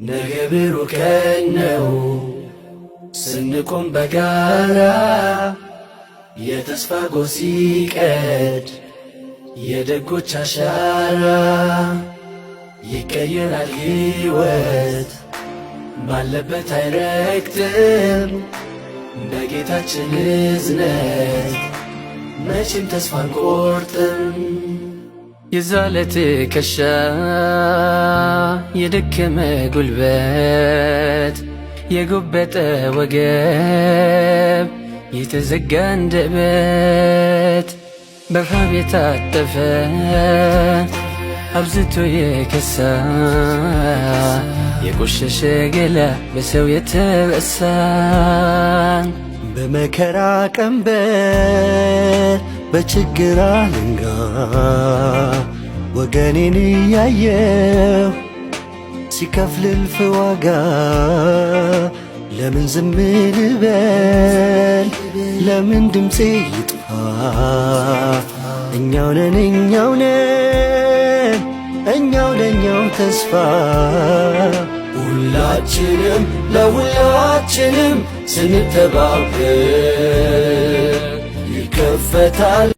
ነገ ብሩህ ቀን ነው ስንቆም በጋራ፣ የተስፋ ጎህ ሲቀድ የደጎች አሻራ፣ ይቀየራል ሕይወት ባለበት አይረግጥም፣ በጌታችን እዝነት መቼም ተስፋ አንቆርጥም። የዛለ ትከሻ፣ የደከመ ጉልበት፣ የጎበጠ ወገብ፣ የተዘጋ አንደበት፣ በረሃብ የታጠፈ፣ አብዝቶ የከሳ፣ የቆሸሸ ገላ፣ በሰው የተረሳን። በመከራ ቀንበር በችግር አለንጋ ወገኔን እያየው ሲከፍል እልፍ ዋጋ ለምን ዝም ልበል? ለምን ድምፄ ይጥፋ? እኛው ነን፣ እኛው ነን፣ እኛው ለእኛው ተስፋ። ሁላችንም ለሁላችንም ስንተባበር ይከፈታል።